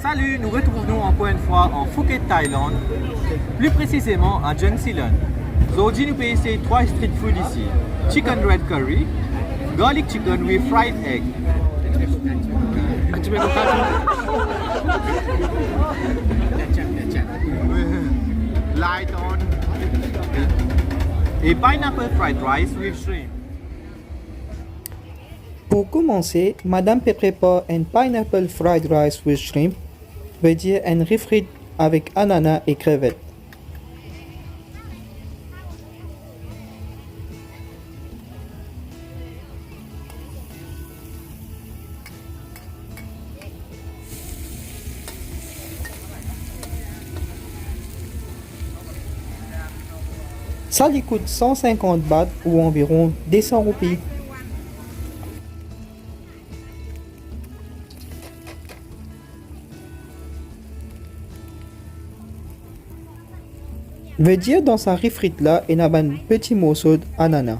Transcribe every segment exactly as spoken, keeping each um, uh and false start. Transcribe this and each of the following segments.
Salut, nou retrouv nou ankor enn fwa an Phuket, Thaïlande, pli presizeman a Jung Silon. Zordi nou pe esey trwa street food isi: chicken red curry, garlic chicken with fried egg, light on, e pineapple fried rice with shrimp. Pou koumanse, madam pe prepar enn pineapple fried rice with shrimp, vedir enn ri frit avek anana e krevet. Sa li kout san sinkant baht ou anviron de san roupi. Vedir dan sa ri frit la ena bann peti morso anana.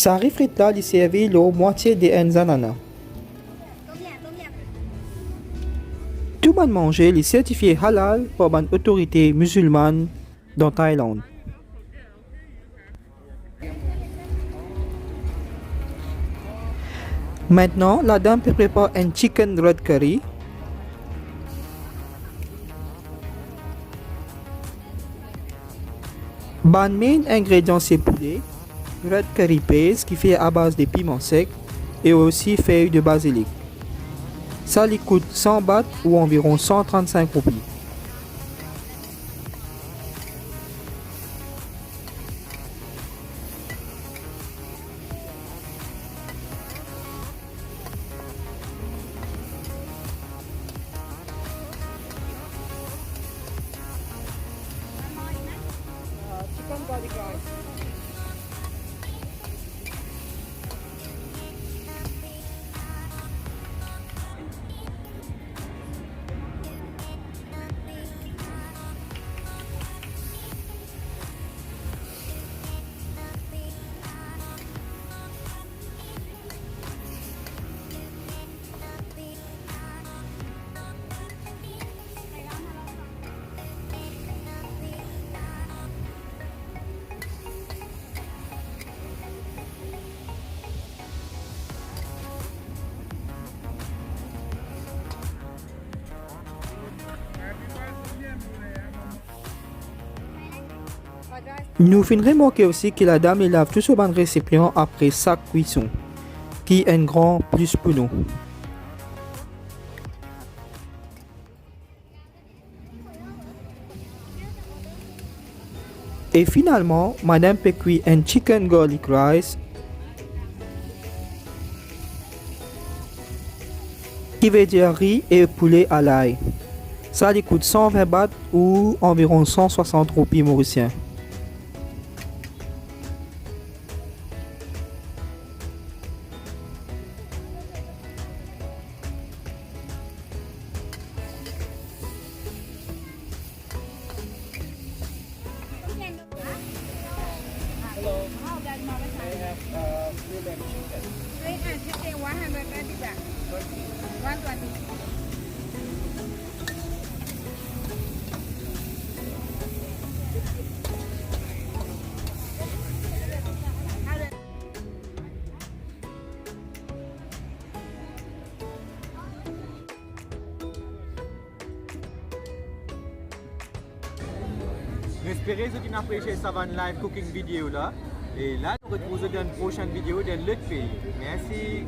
Sa ri frit la, li servi lor mwatie de enn zanana. Tou bann manze li sertifie halal par bann otorite mizilmann dan Tailand. Mintnan, ladam pe prepar enn chicken red curry. Bann main ingredients se poule, red curry paste ki fer abaz de piman sek e osi fey de bazilik. Sa li kout san baht ou anviron san trannsink roupi. Nou finn remarke osi ki ladam li lav tou so bann resipian apre sak kwison, ki enn gran plis pou nou. E finalman, madam pe kwi enn chicken garlic rice, ki vedir ri e poule alay. Sa li kout san vin baht ou anviron san swasant roupi morisien. Nou espere zot inn apresie sa bann live cooking video la. E la, nou retrouv zot dan enn prosenn video dan lot pei. Mersi.